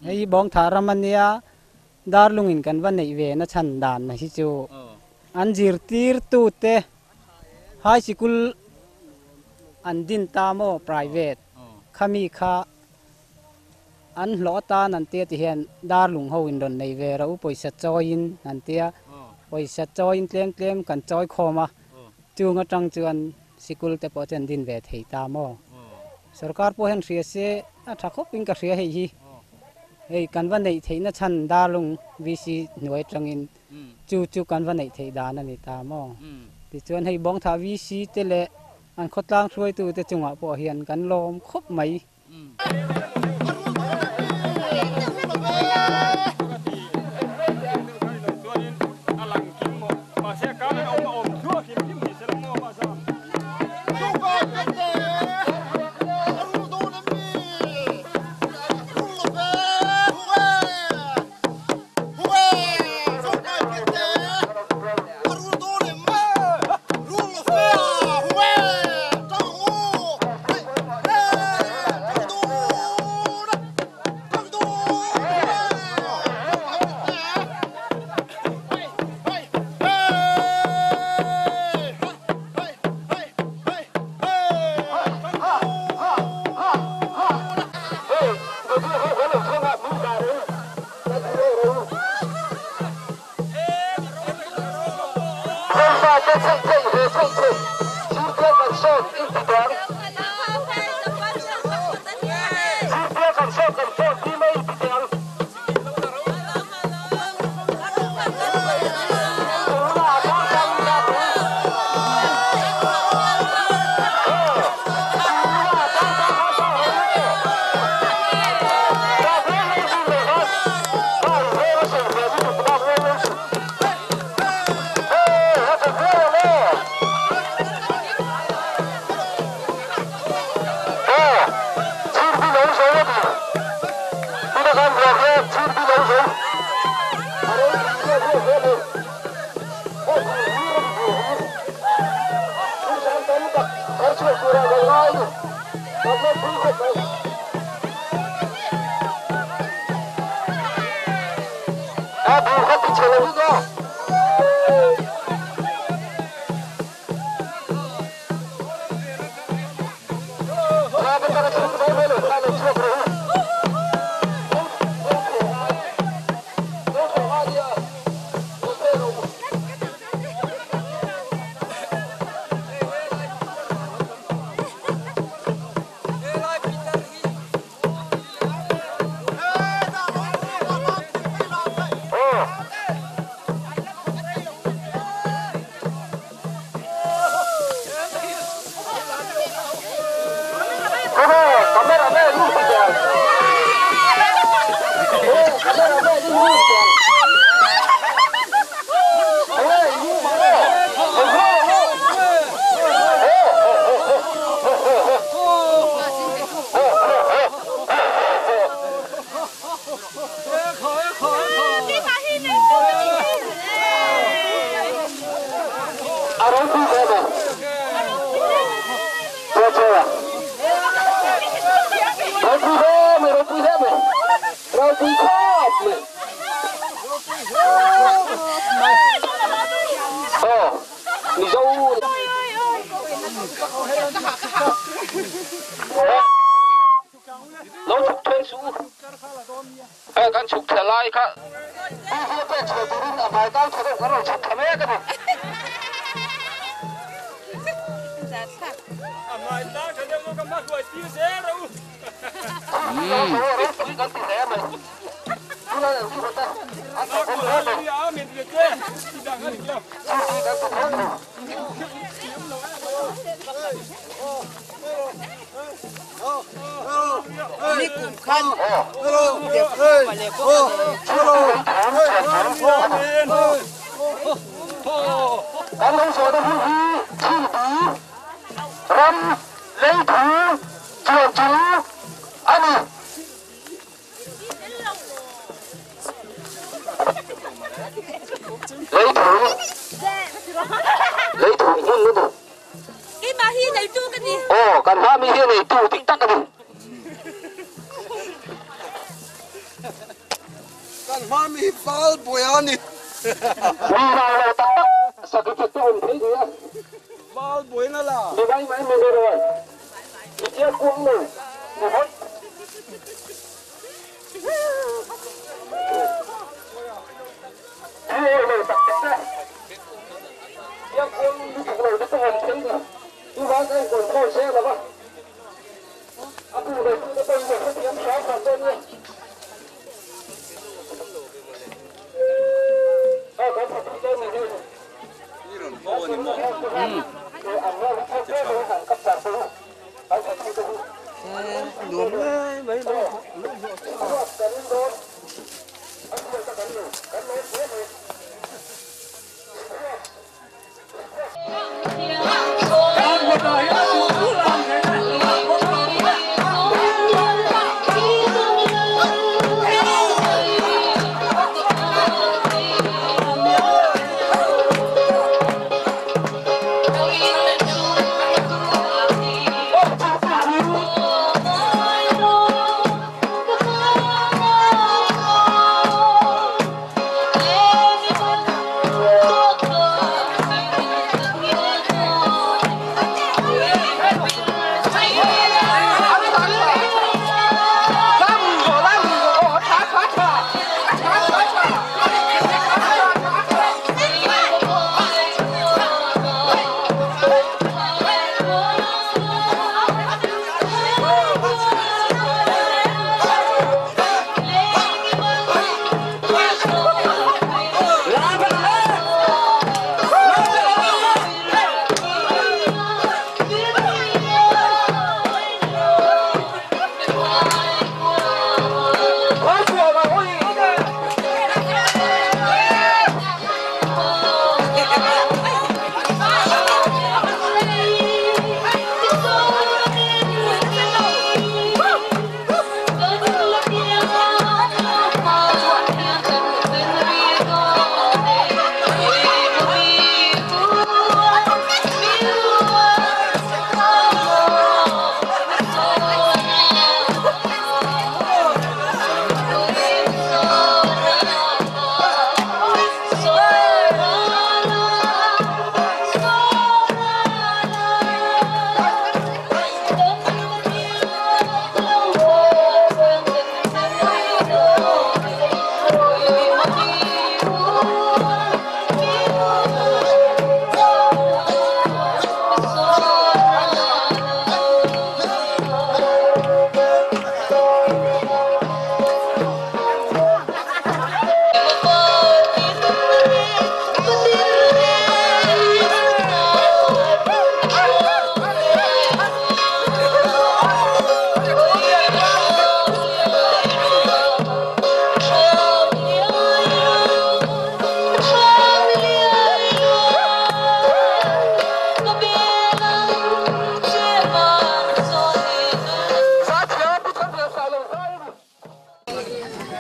Hei hi Bawngthah ram a nia, Darlungin kan va neih ve na chhan dan hi chu an zirtirtute high sikul an din ta maw private khami kha an hlawh atan an tia ti hian Darlung ho in rawn nei ve rawh u pawisa chawiin an tia pawisa chawiin tlem tlem kan chawi khawm a chung atang chuan sikul te pawh chu an din ve thei ta maw sorkar pawh hian hria se a tha khawp in ka hria hei hi. Hei kan va neih theihna chhan Darlung VC hnuai atangin chu chu kan va neih theih dan a ni ta maw? Tichuan hei Bawngthah VC te leh an khawtlang hruaitute chungah pawh hian kan lawm khawp mai. Lo chhuk thuai suh u. Hei kan chhuk thla lai kha Bible pek chhuah turin a hmai tang tha deuh kan rawn chhuk thla mek a ni. A hmai tang tha deuh ka hma hruai tir zel rawh u. Ropui kan ti hle mai. Tunah eng chu te an chak awm hle mai. Nikum khan Deputy leh bawk Kan lo zawhna hun hi thiltui, ram, leithu, chuanchung a ni. Leithung, leithung hmun a ni. Keimah hi neitu ka ni. Aw, kan hma mi hi neitu dik tak a ni. Val buai a ni. Mi ral lo tak tak sakhi te awm thei nia. Val buai na la. Mi mai mai mi rual. Mi chiang kuang lo. Mi hawi. Mi awi lo tak tak te. Chiang kuang lutuk lo te pawh awm thei nia. Chuvang ka in control zel lo va. A bu nei tute pawhin a hrethiam hram hram dawn nia. Nuam lai mai mai.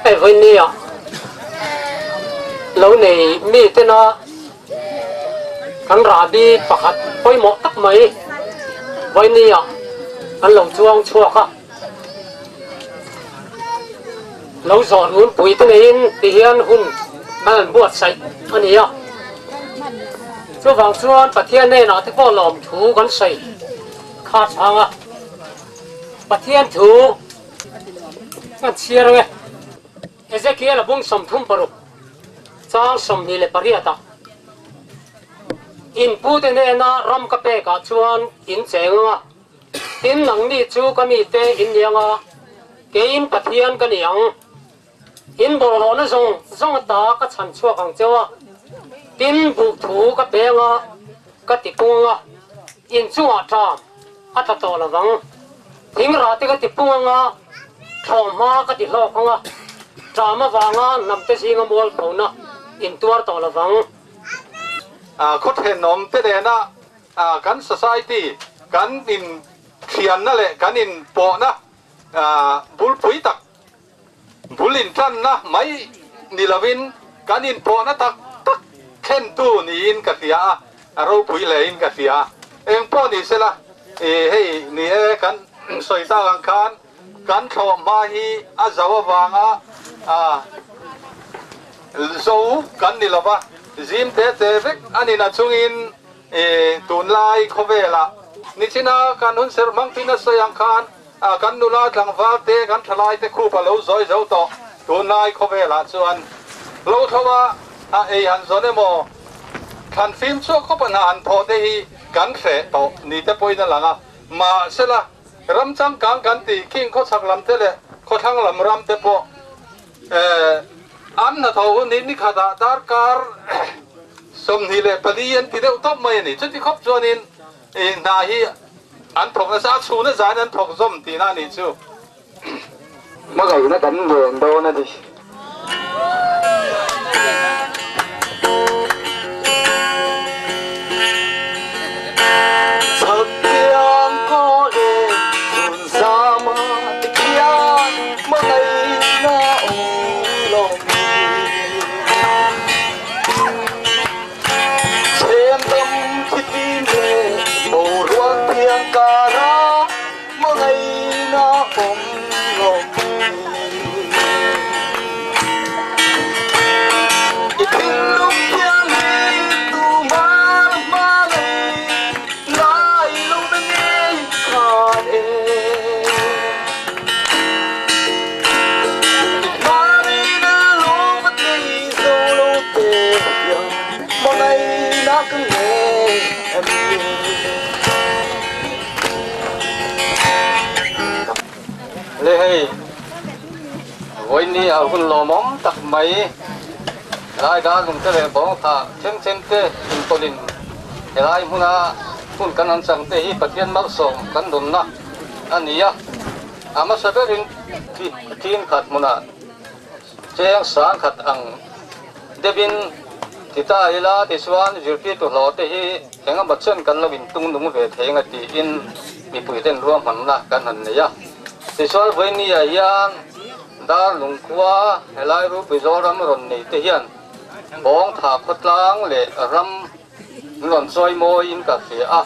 Hei vawinia lo nei mi tena kan rahbi pakhat pawimawh tak mai vawinia an lo chuang chhuak a, lo zawh nunpui te neiin ti hian hun an han buatsaih a ni a. Chuvang chuan Pathian hnenah te pawh lawmthu kan sawi kha chhang a, Pathian thu Kan chhiar ang e. Ezekiel a bung 36 chang 28 ah, In pute hnena ram ka pek ah chuan in cheng ang a, tin nangni chu ka mite in ni ang a, keiin Pathian ka ni ang. In bawlhhlawhna zawng zawng ata ka chhan chhuak ang cheu a, tin buh thu ka pe ang a, ka ti pung ang a, in chungah ṭam a tla tawh lo vang. Thing rah te ka ti pung ang a, thlawhhma ka ti hlawk ang a, ṭam avanga hnamte zinga mualphona in tuar tawh lo vang. Khaw thenawm te nena kan society kan inthianna leh kan inpawhna bulpui tak Bul intanna mai ni lovin kan inpawhna tak tak thlentu niin ka hria a, a ropui hlein ka hria. Eng pawh ni sela, hei ni e kan sawi tak ang khan kan thlawh hma hi a zo avanga. zo kan ni lova, zim te te vek a ni na chungin tunlai khawvelah nichina kan hun serh hmang thin a sawi ang khan kan nula tlangval te kan thalai te khup a lo zawi zo tawh. Tunlai khawvelah chuan lo tho a a ei han zawn emaw thlan fim chhuak khawp a hna han thawh te hi kan hreh tawh ni te pawhin a lang a. Mahsela ram changkang kan tih khing khawchhak lam te leh khawthlang lam ram te pawh an hnathawh hun hi nikhatah darkar 24 an ti deuh tawp mai a ni. Chuti khawp chuanin hna hi an thawk nasa a, chhun a zain an thawk zawm tihna a nih chu. Hmangaihna kan nen dawn a ni. Chhaktiang kawleh chhun zama te khian hmangaihna awm lo mi. Chhem dam thitlim leh boruak thiang kara hmangaihna awm lo mi. I thinlung thianghlim tumah hmangaih ngai lo na ngei khan e. Hmangaihna lawm a tlei zo lo te hian hmangaihna ka ngei em ni. Le hei, vawiin a hun lawmawm tak mai, helai dar lungte leh bawng tha then then te intawlhin helai hmuna hun kan han chang te hi Pathian malsawm kan dawnna a ni a, a hmasa berin thin khat hmunah cheng sang khat ang deuhin ti ta ila tichuan zirtirtu hlawh te hi engemaw chen kan lo intung nung ve thei anga tiin mipui ten ruahmanna kan han nei a. Tichuan vawinia hian dar lungkhua helai rupui Zoram rawn nei te hian bawng tha khawtlang leh ram rawn chawi mawiin ka hria a,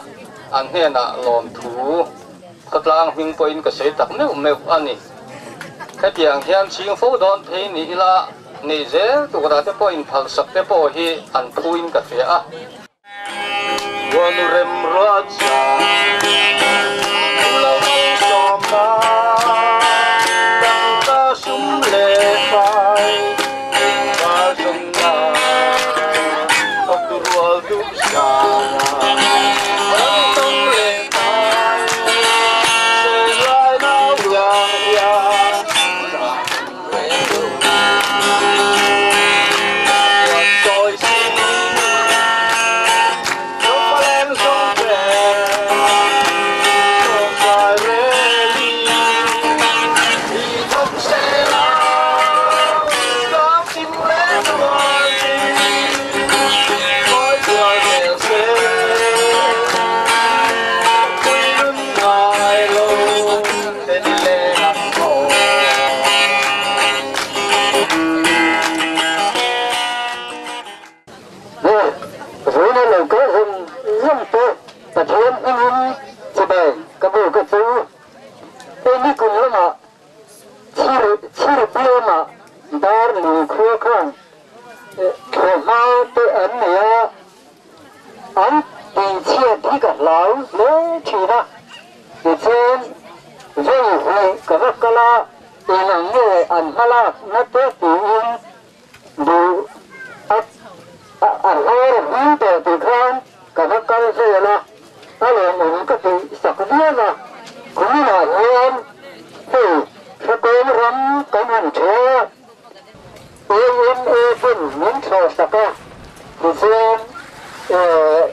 an hnenah lawmthu khawtlang hming pawhin ka sawi tak meuh meuh a ni. Hetiang hian chhing fo dawn phei ni ila neih zel turah te pawh inphalsak te pawh hi an phuin ka hria a. Huanu rem ruat sa lo sawm na tangka sum leh pai ba zawng na thawk rual duh sa kan tawng leh pai sen lai nau iang hian Vawiin a lo kal zawng zawng te Pathian hmangin chibai ka bu ka chu. Hei nikum lamah chhir biamah dar lui khua khan thlawhhma te an nei a, an tihchhiat hi ka hlau hle thin a. Tichuan vei hnih ka va kal a, eng ang nge an hmalak na te tiin duh a a hawr hming tawh tih khan ka va kal vel a, a lawmawm ka tih sak viau a, kuminah hian hei Hrekawm ram kan han ṭhe a, AMA ten min thlawh sak a, tichuan eh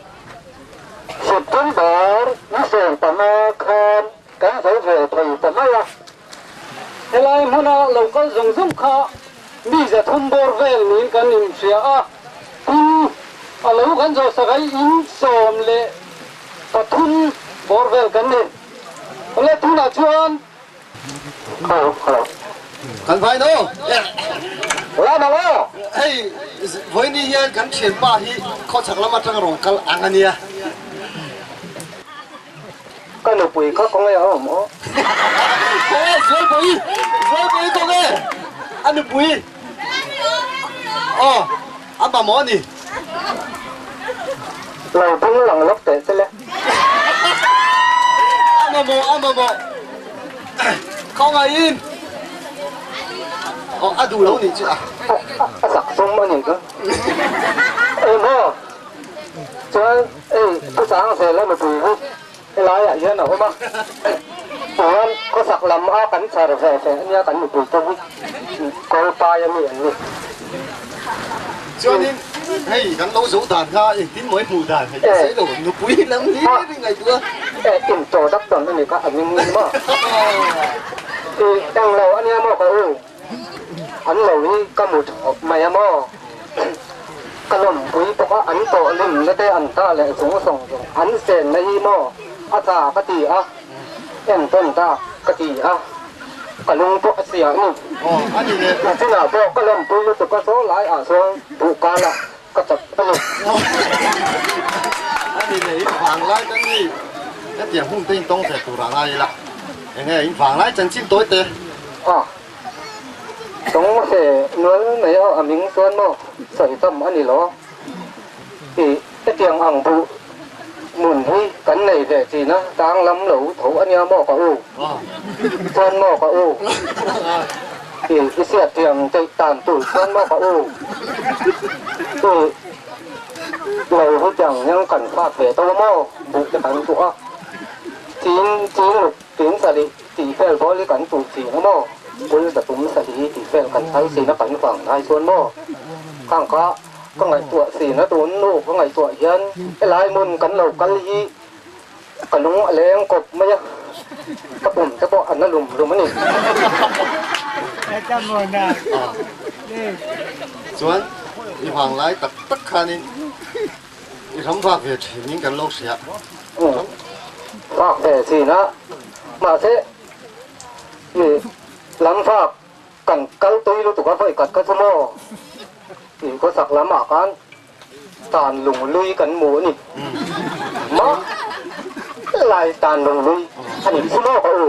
September ni 15 khan kan zo ve thei ta mai a. Helai hmuna lo kal zawng zawng kha mi 300 bawr vel niin kan inhria a, tin a lo kan zawh sak ai in 13 bawr vel kan ni. Awle tunah chuan. Hello, hello. Kan vai no. La na lo. Hei vawiin hian kan thianpa hi khawchhak lam atanga rawn kal ang a nia. Ka nupui kha kawng e a awm aw. Kawng e, Zualpui, Zualpui kawng e, a nupui. Aw, a mamawh a ni. Lo ding lang lawk teh che le. A mamawh, a mamawh. Khawngaihin. Aw, a duh lo nih chu a. A zak sum a nih chu. Engmaw? Chuan ei pu chang zel a nupui hi helaiah hian a awm a. Chuan khawsak lam a kan chhar ve ve ania kan nupui te hi Kawlpai a mi an ni. Chuanin hei kan lo zo dan kha engtin maw i hmuh dan hei ka sawi lo nupui lam hi ri ngaihtuah a. E introduction a ni kha a ming in maw? I englo ania maw ka u? An lo hi ka mu thawp mai a maw? Ka lawmpui bawk a, an tawh limna te an ta leh zung zawng zawng an chenna hi maw a tha ka ti a, entawn ta ka ti a, ka lung pawh a chhia a ni. Nichinah pawh ka lawmpui lutuk a saw lai ah sawn buh kal ah ka chap a ni. A ni leh in vanglai te ni hetiang hun te in tawng ve tur ah ngai ila enge in vanglai chanchin tawi te. A tawng ve nual mai a a ming chuan maw sawi tam a ni lo i hetiang ang buh mun hi kan nei ve thin a tang lam lo tho a nia maw ka u chuan maw ka u i i siat thiam teih tan tur chuan maw ka u i lo hi tiang hian kan fat ve to a maw buh te kan tuah a chin chin luk tin sarih tih vel bawl hi kan tuh thin a maw bul zatum sarih tih vel kan thal thin a kan vang lai chuan maw khang kha ka ngaihtuah thin a tun nu ka ngaihtuah hian helai hmun kan lo kal hi Ka lung a leng kawp mai a, ka pum te pawh a na lum lum a ni. Chuan i vang lai tak tak khanin i ram vak ve thin in kan lo hria. Vak ve thin a, mahse i lam vak kan kal tui lutuk a vawi khat kha chu maw i khawsak lamah khan Tan lung lui kan mu a ni. Mah lai tan lung lui a ni chu maw ka u?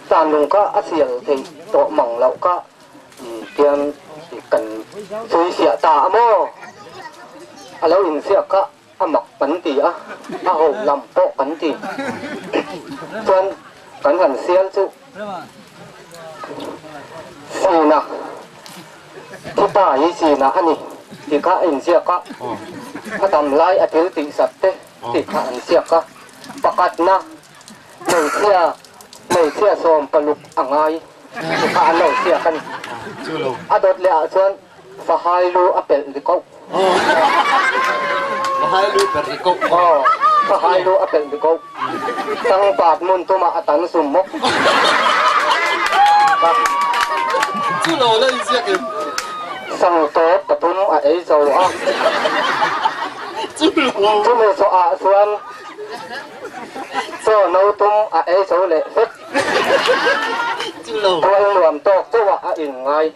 Tan lung kha a sial theih tawh mang loh kha tian kan sawi fiah ta a maw? A lo inziak kha a mak kan ti a, a ho lam pawh kan ti. Chuan kan han sial chu Sina. Thupa hi Sina a ni tih kha a inziak a, a dam lai a thil tih sat te tih kha an ziak a. Pakhatna, hmeichhia, hmeichhia sawmpaluk a ngai tih kha an lo ziak a ni. A dawt leh ah chuan Fahai lu a pelh ri koh. Fahai lu pelh ri koh. Aw, fahai lu a pelh ri koh. Changpat mun tumah a tan sum mawk. Chu lo la inziak em? Sangtawp pathum a ei zo a. Chu lo. Chumi zawhah chuan chaw no tum a ei zo leh vek. Chu lo. Tual nuam tawk chauhah a inngai.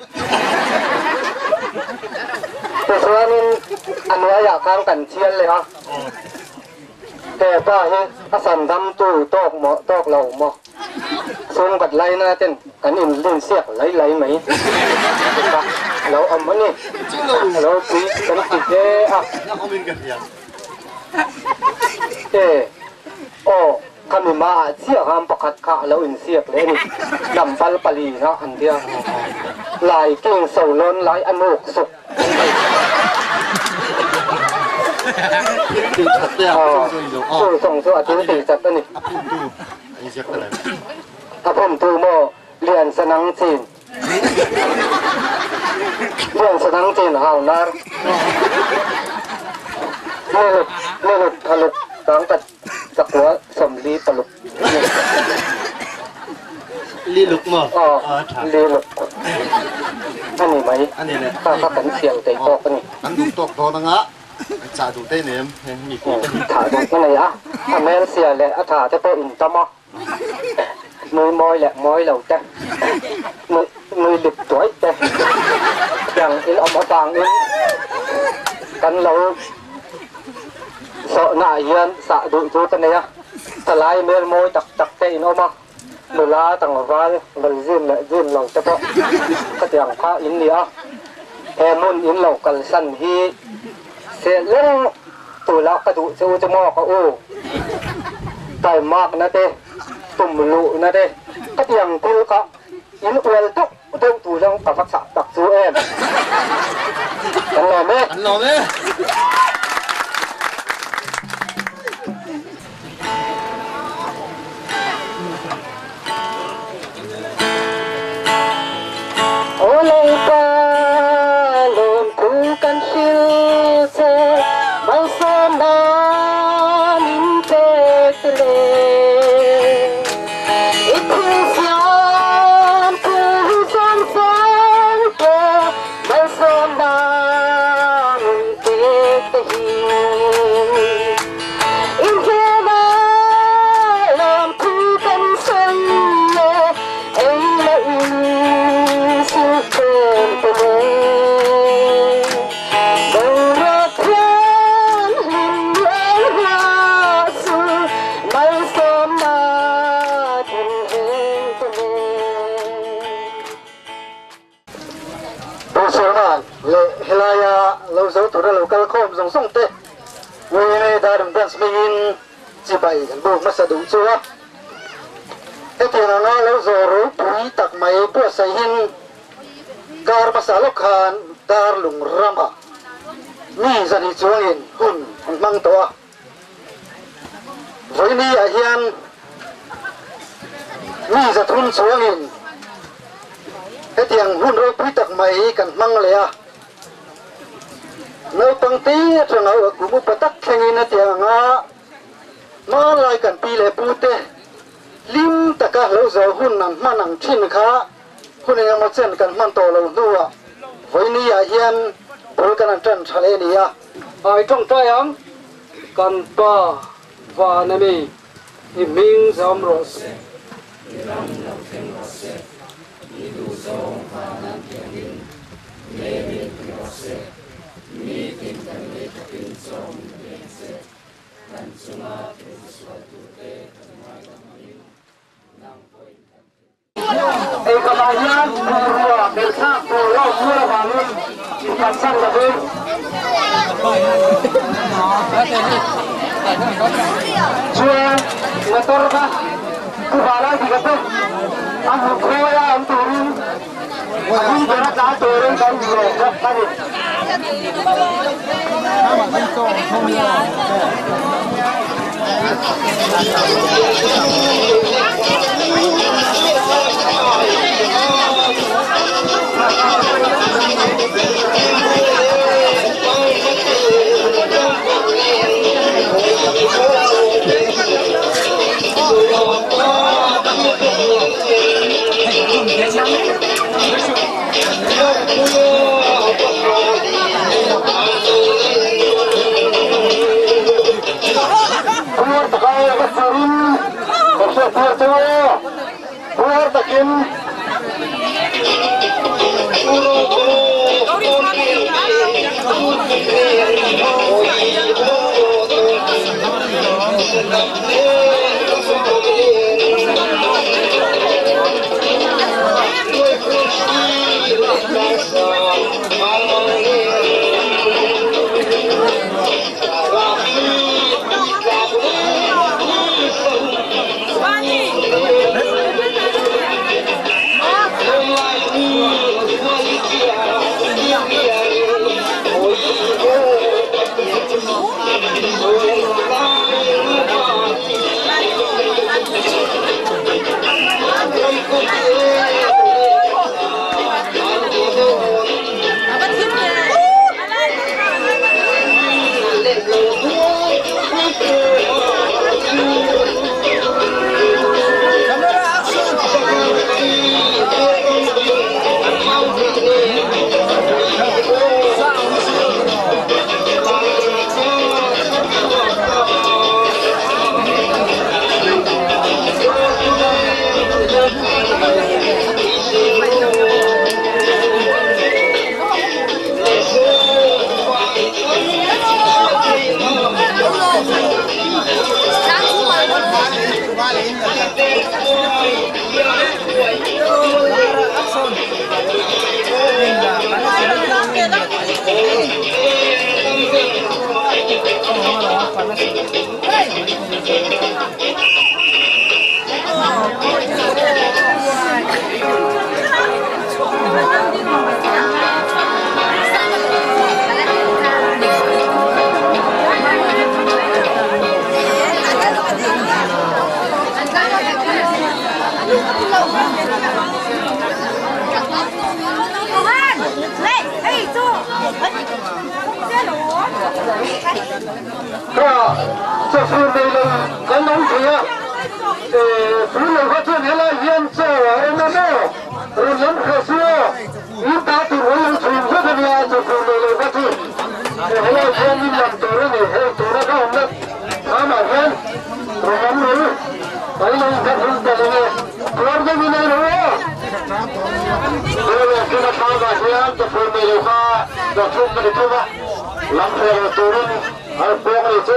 Tichuanin a hnuaiah khan kan thial leh a, he pa hi a san damtu tawk maw tawk lo maw chhungkhat laina ten kan inlin siak lai lai mai kha a lo awm a ni. A lo pui kan ti hle a. E aw. Khami hmaah chiah khan pakhat kha a lo insiak leh a ni. Tlangval palina an tia. Lai king so lawn lai a nuk suk an ti. Aw, chu zawng chu a thil tih chat a ni. A phuntu maw Lian Sanang Chin. Lian Sanang Chin hau nar. Niluk, niluk, thaluk, tangkat. Chakua 46. Li luk maw? Aw, li luk. A ni mai. A ni le. Kha kha kan sial thei tawk a ni. Kan duh tawk dawn anga chah duh te nem heng mi pui te ni. Thah duh ka nei a, a hmelsia leh a tha te pawh in tam a. Nui mawi leh mawi lo te, nui nui lip tuai te tiang in awm avangin kan lo Sawhnaah hian sah duh chu ka nei a, thalai hmel mawi tak tak te in awm a, nula tlangval val zim leh zim lo te pawh khatiang kha in ni a. He hmun in lo kalsan hi seh leng tula ka duh che u chu maw ka u? Taimakna te, tumluhna te, ka tiang thil kha in ual deuh deuh tur zawng ka va chah tak chu em? Kan lawm e. Kan lawm e. Aw Lalpa, lawmthu kan hrilh che, malsawmna min pek le. I thil siam thu zawng zawng te, malsawmna min pek te hi. Inhliama lawmthu kan sawi e, eng leh in silhfen te nen. Boruak thianghlim leh ruah chu malsawmna thinheng te nen. Boruak leh helaia lo zo tura lo kal khawm zawng zawng te Wayne Darren Branch hmingin chibai an buk hmasa duh chu a. Hetiang anga lo zawh ropui tak mai buatsaihin kar hmasa lawk khan Darlung ramah mi zahnih chuangin hun an hmang tawh a. Vawiini ah hian mi zathum chuangin hetiang hun ropui tak mai kan hmang leh a. Naupang te atanga kum upa tak thlengin hetiang anga hmanlai kan pi leh pu te hlim taka lo zawh hun an hman ang thin kha hun engemaw chen kan hman tawh lo hnuah vawiini ah hian bul kan han tan tha leh a ni a. Ai tawngtai ang, kan Pa van a mi, i hming zam rawh se. I ram lo thleng rawh se, i duhzawng van an tiangin lei ti rawh se, mi tin kan lei takin chaw min pe ang che, kan chunga thil sual turte kan ngaidam angin nang pawhin kan thil. Eikamah hian bungrua belthlak tur a awm nual avangin inphatsan lovin. Chuan motor kha Pu Valai dika te a hmu khawi a awm turin a hming bera tlan turin kan inlawm bawk a ni. Puar taka ka churin ka hriat tir chu puar takin Kha chawfur nei lo kan awm thei a, tun lo kha chuan helai hian chaw a awm a maw? Rawn lam hreh su aw, in ta tur rawn lo chhum vek a nia chawfur nei lo kha chu. Helai hian in lam tur a ni, hei tuna ka awmna thamah hian rawn lam rawh u, kan lo inthahrum palh ang e, tuar deuhin ei rawh u aw. Hei tuna thamah hian chawfur nei lo kha chawchhum ka ni thung a. Lam hre lo turin an pawng a nih chu.